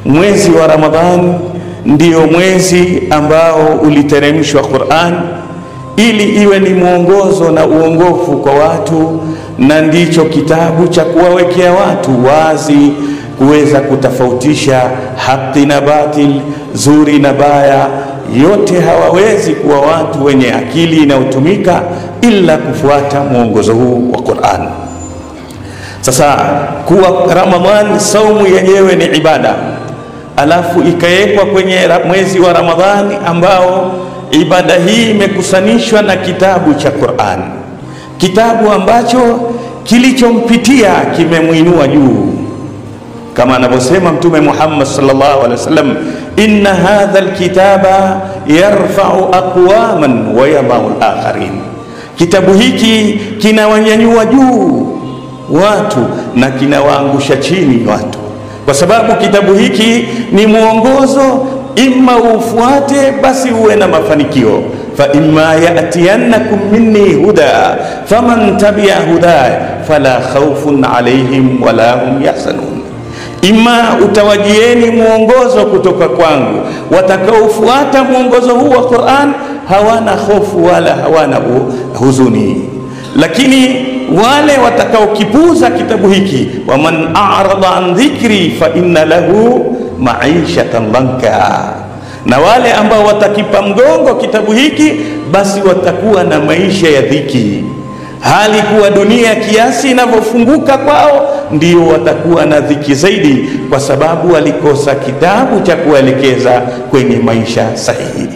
Mwezi wa Ramadhan ndio mwezi ambao uliteremshwa Qur'an ili iwe ni mwongozo na uongofu kwa watu, na ndicho kitabu cha kuwawekea watu wazi kuweza kutofautisha haki na batil, zuri na baya. Yote hawawezi kuwa watu wenye akili inayotumika ila kufuata mwongozo huu wa Qur'an. Sasa kuwa Ramadhan, saumu yenyewe ni ibada, alafu ikawekwa kwenye mwezi wa Ramadhani ambao ibada hii imekusanishwa na kitabu cha Qur'an, kitabu ambacho kilichompitia kimemuinua juu, kama anavyosema Mtume Muhammad sallallahu alaihi wasallam, inna hadha alkitaba yarfa'u aqwaman wa yadh'u al-akharin, kitabu hiki kinawanyanyua juu watu na kinawaangusha chini watu, kwa sababu kitabu hiki ni mwongozo, imma ufuate basi uwe na mafanikio. Fa imma ya'tiyannakum minni huda faman tabi'a hudaya fala khawfun alayhim wala hum yahzanun, imma utawajieni mwongozo kutoka kwangu, watakaofuata mwongozo huu wa Qur'an hawana hofu wala hawana huzuni, lakini wale watakaokipuza kitabu hiki, waman a'rada an dhikri fa inna lahu ma'ishatan dhanka, na wale ambao watakipa mgongo kitabu hiki basi watakuwa na maisha ya dhiki. Hali kuwa dunia kiasi inavyofunguka kwao, ndio watakuwa na dhiki zaidi, kwa sababu walikosa kitabu cha kuelekeza kwenye maisha sahihi.